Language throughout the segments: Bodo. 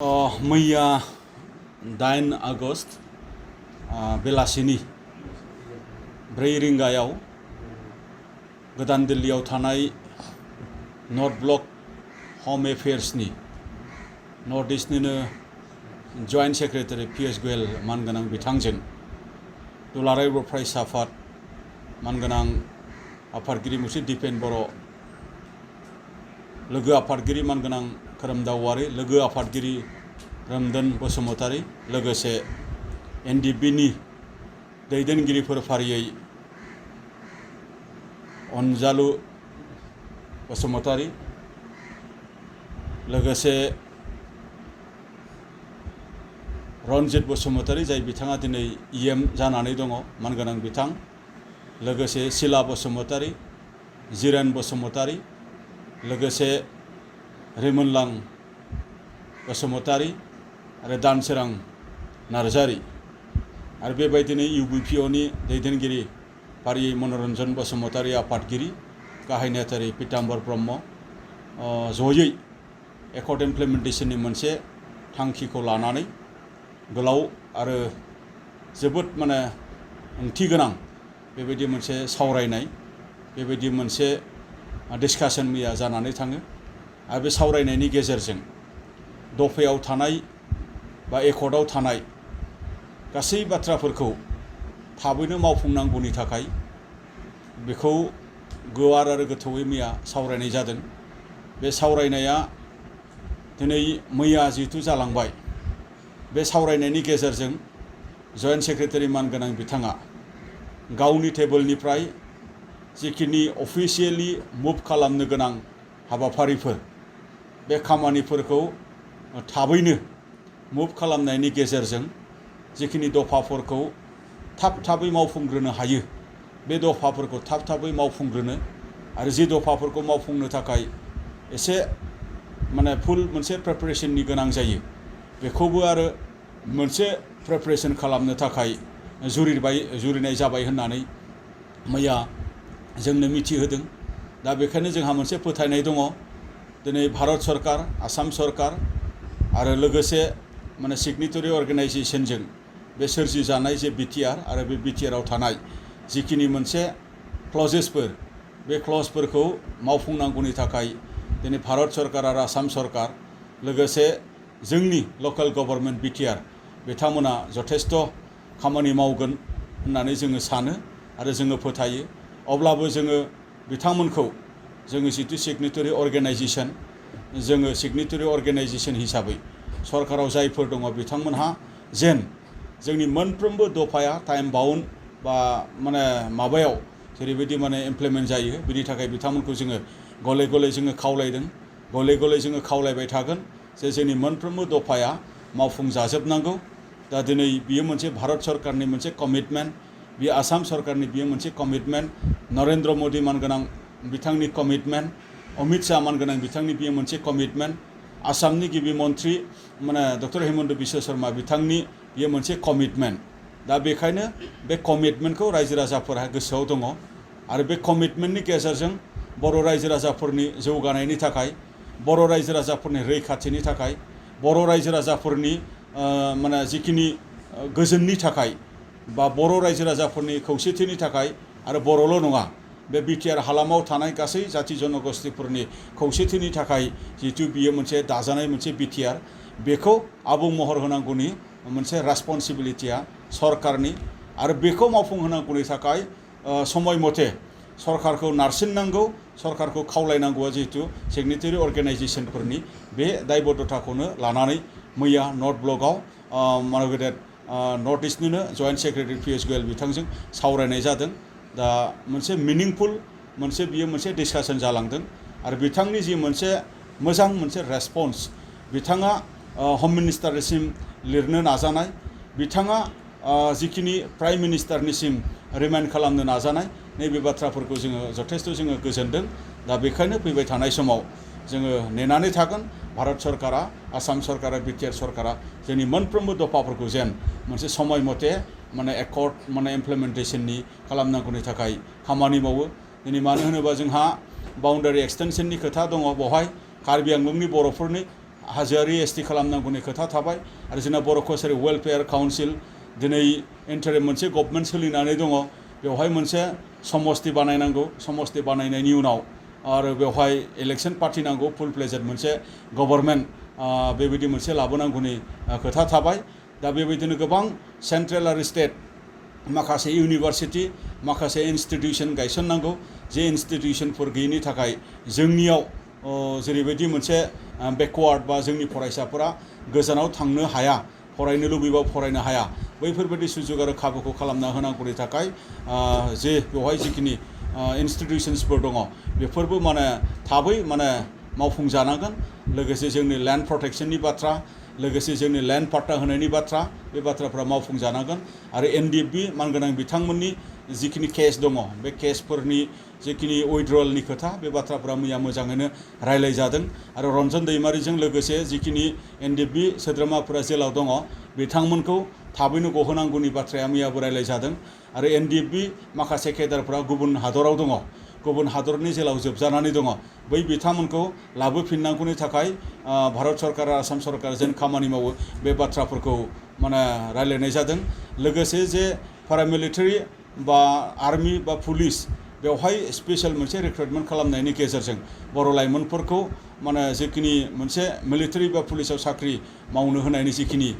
मैया 8 आगस्ट बेलासिनि 4 रिंगायाव गोदान दिल्लीयाव थानाय नर्थ ब्लक हम एफेयार्सनि नर्थ ईस्टनिनो जॉइंट सेक्रेटारि पीएस गोयल मानगोनां बिथांजों दुलाराय बर' फरायसा आफाद मानगोनां आफादगिरि मुसे दिपेन बर' लोगो आफादगिरि मानगोनां खोरोमदाव औवारी लोगो आफादगिरि रोमदोन बसुमतारी लोगोसे एनडिपिनि दैदेनगिरिफोर फारियै अनजालु बसुमतारी लोगोसे रनजित बसुमतारी जाय बिथाङा दिनै इएम जानानै दङ मानगोनां बिथां लोगोसे सिला बसुमतारी जिरेन बसुमतारी लोगोसे रिमोनलां बसुमतारी आरो दानसोरां नार्जारी आरो बेबायदिनो इउबिपिअनि दैदेनगिरि फारियै मनरन्जन बसुमतारी आफादगिरि गाहाय नेहाथारि पीताम्बर ब्रह्म जयै एकर्ड इमप्लिमेन्टेशननि मोनसे थांखिखौ लानानै गोलाव आरो जोबोद ओंथि गोनां बेबायदि मोनसे सावरायनाय बेबायदि मोनसे डिस्काशन मैया जानानै थाङो आरो बे सावरायनायनि गेजेरजों दफायाव थानाय बा एकर्डआव थानाय गासै बाथ्राफोरखौ थाबैनो मावफुंनांगौनि थाखाय बेखौ गुवार आरो गोथौयै मैया सावरायनाय जादों। बे सावरायनाया दिनै मैया जिहेतु जालांबाय बे सावरायनायनि गेजेरजों जॉइंट सेक्रेटारि मानगोनां बिथाङा गावनि टेबोलनिफ्राय जिखिनि अफिसियेलि मुभ खालामनो गोनां हाबाफारिफोर बे खामानिफोरखौ थाबैनो मुभ खालामनायनि गेजेरजों जिखिनि दफाफोरखौ थाबै मावफुंग्रोनो हायो बे दफाफोरखौ थाबै मावफुंग्रोनो आरो जि दफाफोरखौ मावफुंनो थाखाय एसे फुल मोनसे प्रिपारेशननि गोनां जायो बेखौबो आरो मोनसे प्रिपारेशन खालामनो थाखाय जुरिनाय जाबाय होननानै मैया जोंनो मिथिहोदों। दा बेखायनो जोंहा मोनसे फोथायनाय दङ दिनै भारत सरकार आसाम सरकार आरो लोगोसे सिगनेटरि अर्गेनाइजेशनजों बे सोरजिजानाय जे बिटिआर आरो बे बिटिआरआव थानाय जिखिनि मोनसे क्लजेसफोर बे क्लजफोरखौ मावफुंनांगौनि थाखाय दिनै भारत सरकार आरो आसाम सरकार लोगोसे जोंनि लकेल गभर्नमेन्ट बिटिआर बिथांमोना जथेस्थ खामानि मावगोन होननानै जोङो सानो आरो जोङो फोथायो। अब्लाबो जोङो बिथांमोनखौ जोङो जितु सिगनेटरि अर्गेनाइजेशन हिसाबै सरकाराव जायफोर दङ बिथांमोनहा जेन जोंनि मोनफ्रोमबो दफाया टाइम बाउन्ड बा माबायाव जेरैबायदि इमप्लिमेन्ट जायो बिनि थाखाय बिथांमोनखौ जोङो गले गले जोङो खावलायदों गले गले जोङो खावलायबाय थागोन जे जोंनि मोनफ्रोमबो दफाया मावफुंजाजोबनांगौ। दा दिनै बियो मोनसे भारत सरकारनि मोनसे कमिटमेन्ट बियो आसाम सरकारनि बियो मोनसे कमिटमेन्ट नरेन्द्र मोदी मानगोनां बिथांनि कमिटमेन्ट अमित शाह मानगोनां बिथांनि बियो मोनसे कमिटमेन्ट आसामनि गिबि मन्त्रि डक्टर हेमन्त बिश्व शर्मा बिथांनि बियो मोनसे कमिटमेन्ट। दा बेखायनो बे कमिटमेन्टखौ रायजो राजाफोरा गोसोआव दङ आरो बे कमिटमेन्टनि गेजेरजों बर' रायजो राजाफोरनि जौगानायनि थाखाय बर' रायजो राजाफोरनि रैखाथिनि थाखाय बर' रायजो राजाफोरनि जिखिनि गोजोननि थाखाय बा बर' रायजो राजाफोरनि खौसेथिनि थाखाय आरो बर'ल' नङा बे बिटिआर हालामाव थानाय गासै जाति जनगोष्ठीफोरनि खौसेथिनि थाखाय जिहेतु बियो मोनसे दाजानाय मोनसे बिटिआर बेखौ आबुं महर होनांगौनि मोनसे रेसपन्सिबिलिटिया सरकारनि आरो बेखौ मावफुंहोनांगौनि थाखाय समय मथे सरकारखौ नारसिननांगौ सरकारखौ खावलायनांगौआ जिहेतु सिगनेटरि अर्गेनाइजेशनफोरनि बे दायबद्धताखौनो लानानै मैया नर्थ ब्लकआव नर्थ ईस्टनिनो जॉइंट सेक्रेटारि पीएस गोयल बिथांजों सावरायनाय जादों। दा मोनसे मिनिंफुल बियो मोनसे डिस्काशन जालांदों आरो बिथांनि जि मोनसे मोजां मोनसे रेसपन्स बिथाङा हम मिनिस्टारनिसिम लिरनो नाजानाय बिथाङा जिखिनि प्राइम मिनिस्टारनिसिम रिमाइन्ड खालामनो नाजानाय नैबे बाथ्राफोरखौ जोङो जथेस्थ जोङो गोजोनदों। दा बेखायनो फैबाय थानाय समाव जोङो नेनानै थागोन भारत सरकारा आसाम सरकारा बिटिआर सरकारा जोंनि मोनफ्रोमबो दफाफोरखौ जेन मोनसे समय मथे एकर्ड इमप्लिमेन्टेशननि खालामनांगौनि थाखाय खामानि मावो। दिनै मानो होनोबा जोंहा बाउन्डारि एक्सटेनसननि खोथा दङ बेवहाय कार्बि आंलंनि बर'फोरनि हाजोआरि एसटि खालामनांगौनि खोथा थाबाय आरो जोंना बर' कसारि वेलफेयार काउन्सिल दिनै इन्टारिम मोनसे गभर्नमेन्ट सोलिनानै दङ बेवहाय मोनसे समस्ति बानायनांगौ समस्ति बानायनायनि उनाव आरो बेवहाय इलेक्सन पार्टि नांगौ फुल फ्लेजेड मोनसे गभर्नमेन्ट बेबायदि मोनसे लाबोनांगौनि खोथा थाबाय दा बेबायदिनो गोबां सेन्ट्रेल आरो स्टेट माखासे इउनिभार्सिटि माखासे इनस्टिटिउसन गायसननांगौ जे इनस्टिटिउसनफोर गैयिनि थाखाय जोंनियाव जेरैबायदि मोनसे बेकवार्ड बा जोंनि फरायसाफोरा गोजानाव थांनो हाया फरायनो लुबैबा फरायनो हाया बैफोरबायदि सुजुग आरो खाबुखौ खालामना होनांगौनि थाखाय जे बेवहाय जिखिनि इनस्टिटिउसन्सफोर दङ बेफोरबो माने थाबै माने मावफुंजानांगोन लोगोसे जोंनि लेन्ड प्रटेक्शननि बाथ्रा लोगोसे जोंनि लेन्ड पाट्टा होनायनि बाथ्रा बे बाथ्राफ्रा मावफुंजानांगोन आरो एनडिएफबि मानगोनां बिथांमोननि जिखिनि केस दङ बे केसफोरनि जिखिनि उइड्रलनि खोथा बे बाथ्राफ्रा मैया मोजाङैनो रायलायजादों आरो रन्जन दैमारिजों लोगोसे जिखिनि एनडिएफबि सोद्रोमाफोरा जेलाव दङ बिथांमोनखौ थाबैनो गहोनांगौनि बाथ्राया मैयाबो रायलायजादों आरो एनडिएफबि माखासे केडारफ्रा गुबुन हादराव दङ गुबुन हादरनि जेलाव जोबजानानै दङ बै बिथांमोनखौ लाबोफिननांगौनि थाखाय भारत सरकार आरो आसाम सरकार जेन खामानि मावो बे बाथ्राफोरखौ माने रायलायनाय जादों लोगोसे जे पारामिलिटारि बा आर्मि बा पुलिस बेवहाय स्पेशल मोनसे रिक्रुटमेन्ट खालामनायनि गेजेरजों बर' लाइमोनफोरखौ माने जिखिनि मोनसे मिलिटारि बा पुलिसाव साख्रि मावनो होनायनि जिखिनि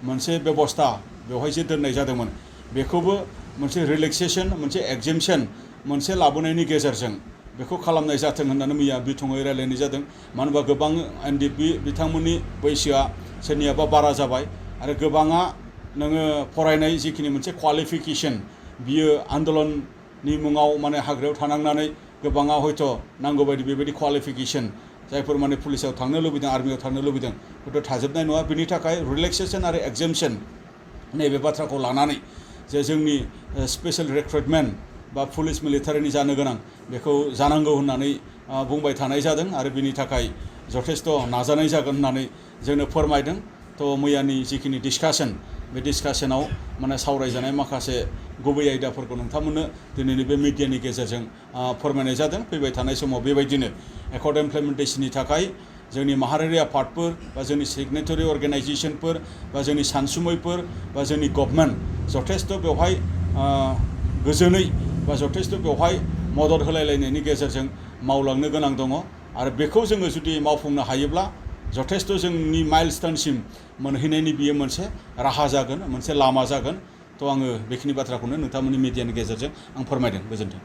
मोनसे बेबस्था बेवहाय जे दोननाय जादोंमोन बेखौबो मोनसे रिलेक्सेसन मोनसे एक्जेम्पसन मोनसे लाबोनायनि गेजेरजों बेखौ खालामनाय जाथों होननानै मैया बिथङै रायलायनाय जादों मानो होनबा गोबां एनडिएफबि बिथांमोननि बैसोआ सोरनियाबा बारा जाबाय आरो गोबाङा नोङो फरायनाय जिखिनि मोनसे क्वालिफिकेसन बियो आन्दलननि मुङाव माने हाग्रायाव थानांनानै गोबाङा हयथ' नांगौ बायदि बेबायदि क्वालिफिकेसन जायफोर माने पुलिसाव थांनो लुबैदों आर्मियाव थांनो लुबैदों हयथ' थाजोबनाय नङा बिनि थाखाय रिलेक्सेसन आरो एक्जेम्पसन नैबे बाथ्राखौ लानानै जे जोंनि स्पेशल रिक्रुटमेन्ट बा पुलिस मिलिटारिनि जानो गोनां बेखौ जानांगौ होननानै बुंबाय थानाय जादों आरो बिनि थाखाय जथेस्थ' नाजानाय जागोन होननानै जोंनो फोरमायदों थ' मैयानि जिखिनि डिसकासन बे डिसकासनाव माने सावरायजानाय माखासे गुबै आयदाफोरखौ नोंथांमोननो दिनैनि बे मिडियानि गेजेरजों फोरमायनाय जादों फैबाय थानाय समाव बेबायदिनो एकर्ड इमप्लिमेन्टेसननि थाखाय जोंनि माहारियारि आफादफोर बा जोंनि सिगनेटरि अर्गेनाइजेसनफोर बा जोंनि सानसुमैफोर बा जोंनि गभर्नमेन्ट जथेस्थ' बेवहाय गोजोनै बा जथेस्थ' बेवहाय मदद होलायलायनायनि गेजेरजों मावलांनो गोनां दङ आरो बेखौ जोङो जुदि मावफुंनो हायोब्ला जथेस्थ' जोंनि माइलस्टोनसिम मोनहैनायनि बियो मोनसे राहा जागोन मोनसे लामा जागोन थ' आङो बेखिनि बाथ्राखौनो नोंथांमोननि मिडियानि गेजेरजों आं फोरमायदों गोजोन्थों